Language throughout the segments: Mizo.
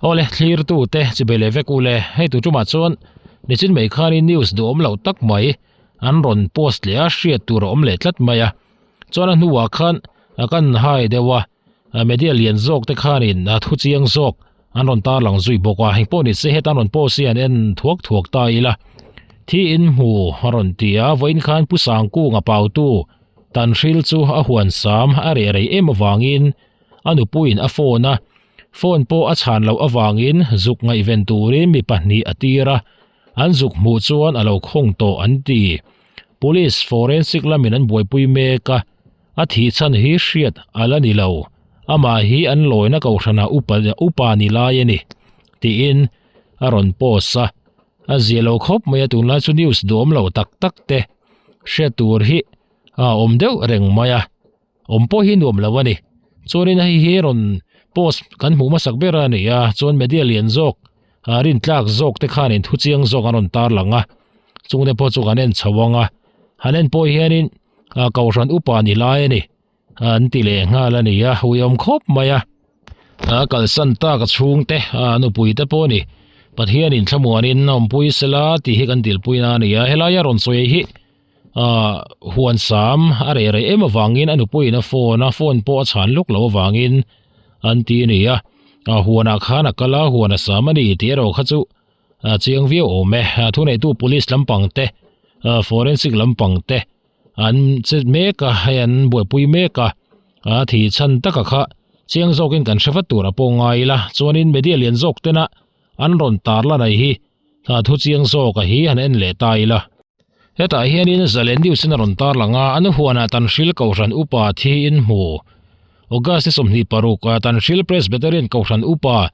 Awle thlirtu te chibei leh vek ule hei tu tumah chuan nichin mai khanin news duhawm loh tak mai an rawn post leh a hriat tur a awm leh tlat mai a chuan a hnuah khan a kan hai deuh a media lian zawk te khanin a thu chiang zawk an rawn tarlang zui bawk a engpawh ni se heta an rawn post hi an en thuak thuak ta ila thi in hmu a rawn ti a vawiin khan Pu Sangkunga pautu Tanhril chu a huan sam a reh rei em avangin a nupuiin a phone a phone pawh a chhan loh avangin zuk ngaihven turin mi pahnih a tir a an zuk hmuh chuan a lo khawng tawh an ti. Police forensic lamin an buaipui mek a a thih chhan hi hriat a la ni lo amah hi an lawina kohhranah upa upa ni lai a ni tiin a rawn post a a zia lo khawp mai a tunlai chu news duhawm lo tak tak te hriat tur hi a awm deuh reng mai a. Awm pawh hi nuam lo a ni. Chuanin hei hi rawn post kan hmuh hmasak ber a ni a, chuan media lian zawk ah rintlak zawk te khanin thu chiang zawk an rawn tarlang a, chungte pawh chu kan en chho ang a, han en pawh hianin ah kohhran upa ni lai a ni an ti leh nghal a ni a, uiawm khawp mai a. A kalsan tak a chhungte a nupui te pawh a ni. Pathianin thlamuanin a awmpui sela tih hi kan dilpuina a ni a, helaia rawn sawi hi ah huan sam a reh reh em avangin a nupuiin a phone a phone pawh a chhan luk loh avangin an ti a ni a ah huanah khan a kal a huan a sam a ni tih erawh kha chu a chiang viau awm e a thuneitu police lampang te ah forensic lampang te an che mek a hei an buaipui mek a a thih chhan taka kha chiang zawkin kan hre vat tur a pawh ngai ila chuanin media lian zawk tena an rawn tarlan ai hi a thu chiang zawk a hi han en leh ta ila. Hetah hianin Zalen News in a rawn tarlang a, an huanah Tanhril Kohhran Upa thi in hmu. August ni 26 ah Tanhril Presbyterian Kohhran Upa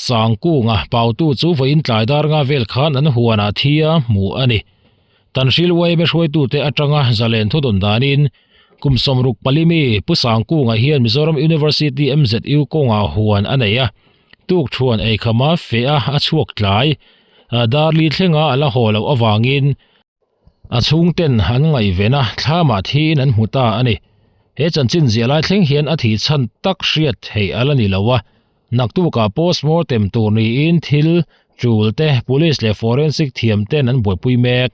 Sangkunga pautu chu vawiin tlai dar nga vel khan an huanah thi a hmu a ni. Tanhril yma hruaitute atanga Zalen thudawn danin kum 64 mi Pu Sangkunga hian Mizoram University MZU kawngah huan a nei a, tukthuan eikhama feh a a chhuak tlai. Darli thlenga a la haw loh avangin a chhungten an ngaihven a, thlamah thiin an hmu ta a ni. He chanchin ziah lai thleng hian a thih chhan tak hriat theih a la ni lo a, naktukah postmortem tur niin thil tul te police leh forensic thiam ten an buaipui mek.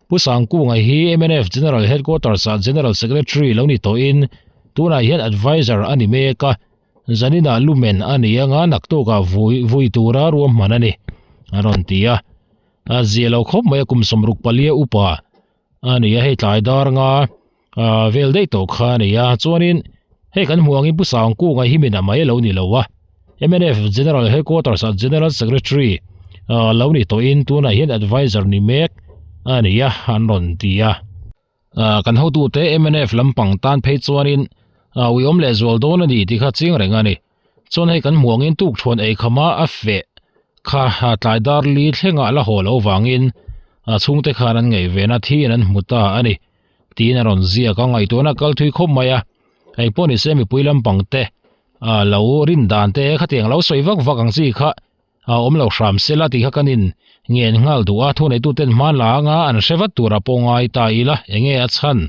Pu Sangkunga hi mnf General Headquarters-ah General Secretary lo ni tawhin tunah hian Adviser a ni mek a, Zaninah lumen a ni anga naktukah vui vui tura ruahman a ni, a rawn ti a. A zia lo khawp mai a kum 68 upa a ni a, hei tlai dar nga vel daih tawh kha a ni a. Chuanin hei kan hmuh angin Pu Sangkunga hi min a mai lo ni lo a, mnf General Headquarters ah General Secretary lo ni tawhin tunah hian Adviser ni mek a ni a, an rawn ti a. Kan hotute mnf lampang tan phei chuanin uiawm leh zual dawn a ni tih kha chiang reng a ni. Chuan hei kan hmuh angin tukthuan ei khama a feh kha tlai dar li thlengah la haw loh vangin a chhungte khan an ngaih ven a, thiin an hmu ta a ni tiin a rawn ziak a, ngaihtuahna a kal thui khawp mai a. Hei pawh ni se mipui lampang te lo rin dan te khatiang lo sawi vak vak ang chi kha A awm lo hram sela tih kha kan in ngen nghal duh a, thuneituten hman la anga an hre vat tura pawh ngai ta ila enge a chhan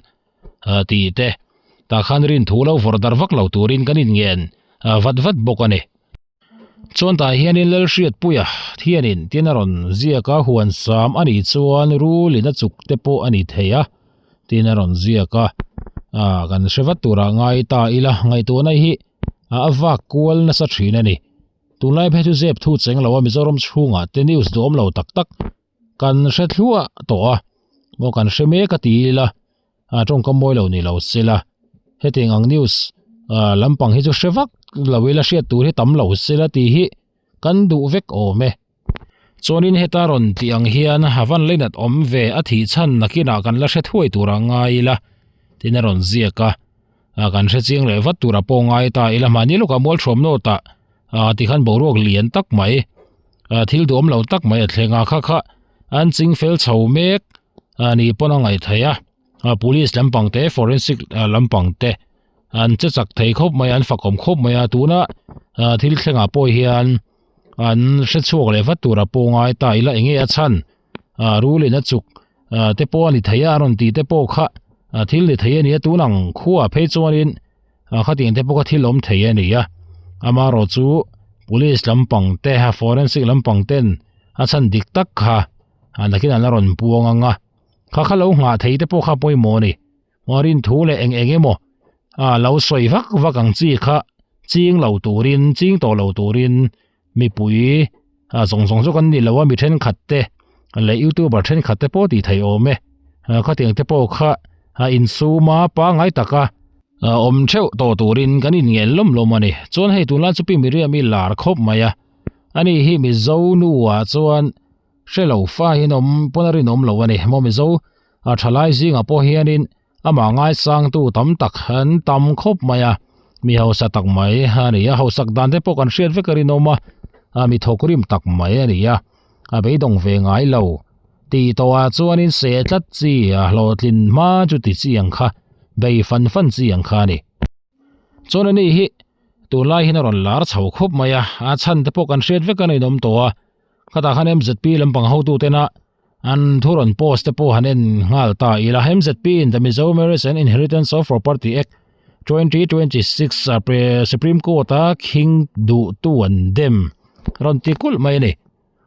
tih te tah khan rin thu lo vawrh dar vak lo turin kan in ngen vat vat bawk a ni. Chuan tah hianin Lalhriatpuia thianin tin a rawn ziak a, huan sam a nih chuan rulin a chuk te pawh a ni thei a tin a rawn ziak a, kan hre vat turah ngai ta ila ngaihtuahna hi a vak kual nasa thin a ni. Tunlai phei chu zep thu cheng lo a Mizoram chhungah te news duhawm lo tak tak kan hre thluah tawh a, maw kan hre mek a ti ila a tawngkam mawi lo ni lo sela hetiang ang news ah lampang hi chu hre vak lo ila hriat tur hi tam lo sela tih hi kan duh vek awm e. Chuanin heta rawn tih ang hian a van leinat awm ve a thih chhan nakinah kan la hre thuai tur a ngai ila tin a rawn ziak a, ah kan hre chiang leh vat tur a pawh ngai ta ila mahni lawkah mual thuam nawt ah ah tikhan boruak lian tak mai ah thil duhawm lo tak mai a thleng a kha kha an ching fel chho mek a ni pawn a ngaih theih a ah police lampang te forensic lampang te an che chak thei khawp mai a an fakawm khawp mai a tuna ah thil thlengah pawh hian. An hre chhuak leh vat tur a pawh ngai ta ila enge a chhan ah rul in a chuk ah te pawh a ni thei a a rawn tih te pawh kha ah thil ni thei a ni a tun ang khuaah phei chuanin ah khatiang te pawh kha thil awm thei a ni a amaherawh chu. Police lampang te forensic lampang ten a chhan dik tak kha a nakin an la rawn puang ang a, kha kha lo nghah thei te pawh kha pawimawh a ni. Rin thu leh eng eng emaw a lo sawi vak vak ang chi kha ching lo turin ching tawh lo turin mipui a zawng zawng chu kan ni lo a mi thenkhat te leh youtuber thenkhat te pawh tih theih awm e khatiang te pawh kha a insum a pangngai taka awm theuh tawh turin kan inngen lawm lawm a ni chuan hei tunlai chu pi Miriam-i lar khawp mai a ani hi Mizo nu ah chuan hre lo fa hian awm pawn a rinawm lo a ni maw Mizo a thalai zingah pawh hianin Amah ngaisangtu tam tak an tam khawp mai a, mi hausa tak mai a ni a, hausak dan te pawh kan hriat vek a rinawm a, a mi thawk rim tak mai a ni a, a beidawng ve ngai lo. Tih tawhah chuanin seh tlat chi a hlawhtlin hma chu ti chi ang kha, bei fan fan chi ang kha a ni. Chuan ani hi tunlai hian a rawn lar chho khawp mai a, a chhan te pawh kan hriat vek a rinawm tawh a, khatah khan MZP lampang hotutena An thu rawn post te pawh han en nghal ta ila. MZP in the Mizo Marriage and Inheritance of Property Act 2026 Supreme Court a khing duhtu an dem rawn ti kulh mai a ni.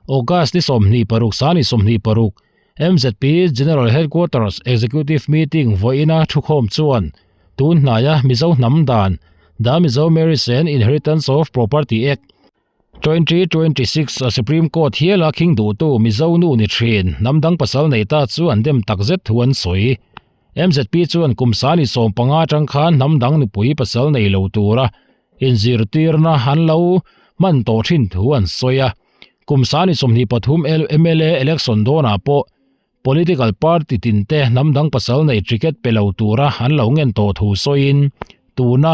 August ni 26 sani 26 MZP General Headquarters Executive Meeting vawiina thukhawm chuan tun hnaia Mizo hnam dan The Mizo Marriage and Inheritance of Property Act 2026 a Supreme Court hiala khing duhtu Mizo nu ni thin hnam dang pasal nei ta chu an dem tak zet thu an sawi. MZP chuan kum sani 15 atang khan hnam dang nupui pasal nei lo tura inzirtirna an lo hman tawh thin thu an sawi a. Kum sani 23 MLA election dawnah pawh Political party tin te hnam dang pasal nei ticket pe lo tura an lo ngen tawh thu sawiin tuna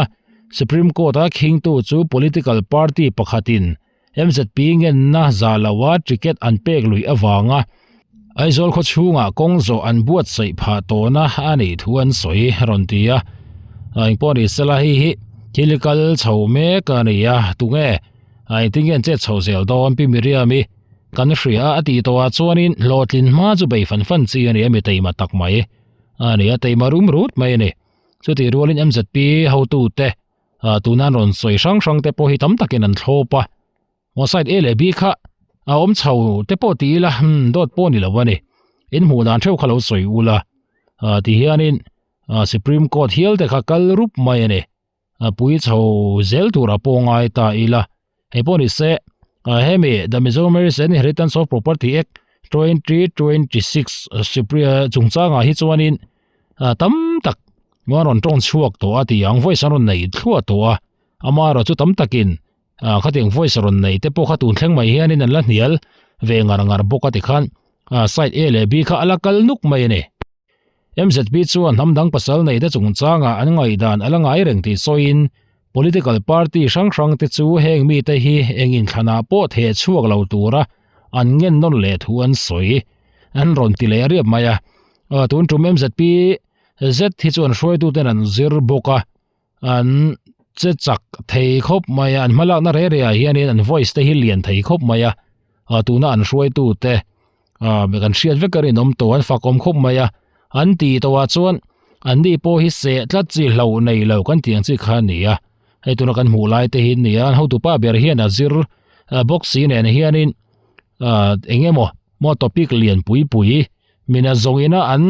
Supreme Court a khingtu chu political party pakhatin MZP ngenna za loa ticket an pek lui avanga Aizawl khaw chhungah kawng zawh an buatsaih phah tawhna a nih thu an sawi rawn ti a. Engpawh ni sela hei hi thil kal chho mek a ni a, tunge engtin nge an chet chho zel dawn Pi Miriam-i Kan hria a tih tawhah chuanin hlawhtlin hma chu bei fan fan chi a ni a, mi teima tak mai a ni a, teima rum rut mai a ni. Chutih rualin MZP hotute tuna an rawn sawi hrang hrang te pawh hi tam takin an thlawp a, maw side A leh B kha a awm chho te pawh ti ila dawt pawh ni lo a ni. In hmuh dan theuh kha lo sawi ula ti hianin Supreme Court hial te kha kal rup mai a ni. A pui chho zel tura pawh ngai ta ila. Hei pawh ni se, hemi The Mizo Marriage and Inheritance of Property Act 2026 chungchangah hi chuanin tam tak an rawn tawng chhuak tawh a tih ang voice an rawn nei thluah tawh a, amaherawh chu tam takin khatiang voice rawn nei te pawh kha tun thleng mai hianin an la hnial ve ngar ngar bawk a tikhan side A leh B kha a la kal nuk mai a ni. MZP chuan hnam dang pasal neite chungchangah an ngaihdan a la ngai reng tih sawiin political party hrang hrang te chu heng mite hi eng inthlanah pawh theh chhuak lo tura an ngen nawn leh thu an sawi an rawn ti leh riap mai a. Tun tum MZP zet hi chuan hruaituten an zir bawk a, an che chak thei khawp mai a, an hmalakna reh reh ah hianin an voice te hi lian thei khawp mai a, tuna an hruaitute kan hriat vek a rinawm tawh an fakawm khawp mai a, an tih tawhah chuan an ni pawh hi seh tlat chi hlauh nei lo kan tih ang chi kha a ni a, hei tuna kan hmuh lai te hi a ni a, an hotupa ber hian a zir bawk si nen hianin eng emaw maw topic lian pui pui mina zawngina an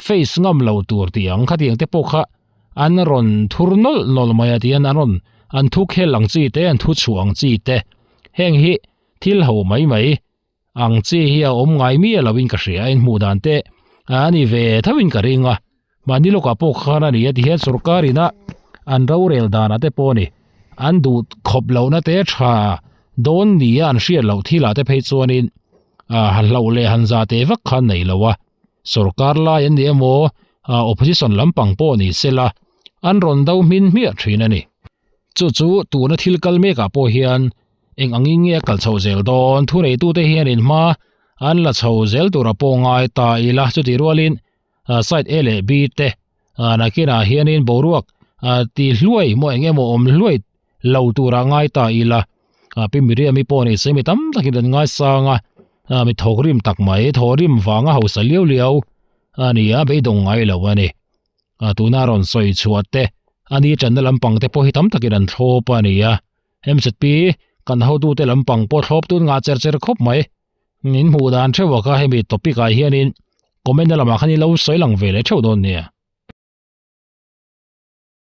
face ngam lo tur tih ang khatiang te pawh kha. An rawn thur nawlh nawlh mai a tihian an rawn an thu khel ang chi te an thu chhuah ang chi te heng hi thil ho mai mai ang chi hi a awm ngai miah lo in ka hria a inhmuh dan te a ni ve tho in ka ring a mahni lawkah pawh khan a ni a tihian sorkar ina an rorel danah te pawh a ni an duh khawp lohna te tha dawn nia an hriat loh thilah te phei chuanin ah hlauh leh han za teh vak khan nei lo a. Sorkar lai an ni emaw, opposition lampang pawh ni sela, an rawn do hmin hmiah thin a ni. Chu chu tuna thil kal mekah pawh hian eng angin nge a kal chhoh zel dawn? Thuneitute hianin hma an la chho zel tura pawh ngai ta ila, chutih rualin side A leh B te nakinah hianin boruak ti hluai maw eng emaw awm hluai lo tura ngai ta ila, Pi Miriam-i pawh ni se mi tam takin an ngaisang a, mi thawkrim tak mai, thawhrim vanga hausa liau liau a ni a, beidawng ngai lo a ni. Tuna rawn sawi chhuah te, a ni tanna lampang te pawh hi tam takin an thlawp a ni a. MZP. Kan hotute lampang pawh thlawp tun ngah cher cher khawp mai. In hmuh dan theuh a kha hemi topic ah hianin comment na lamah khan in lo sawi lang ve leh theuh dawn nia.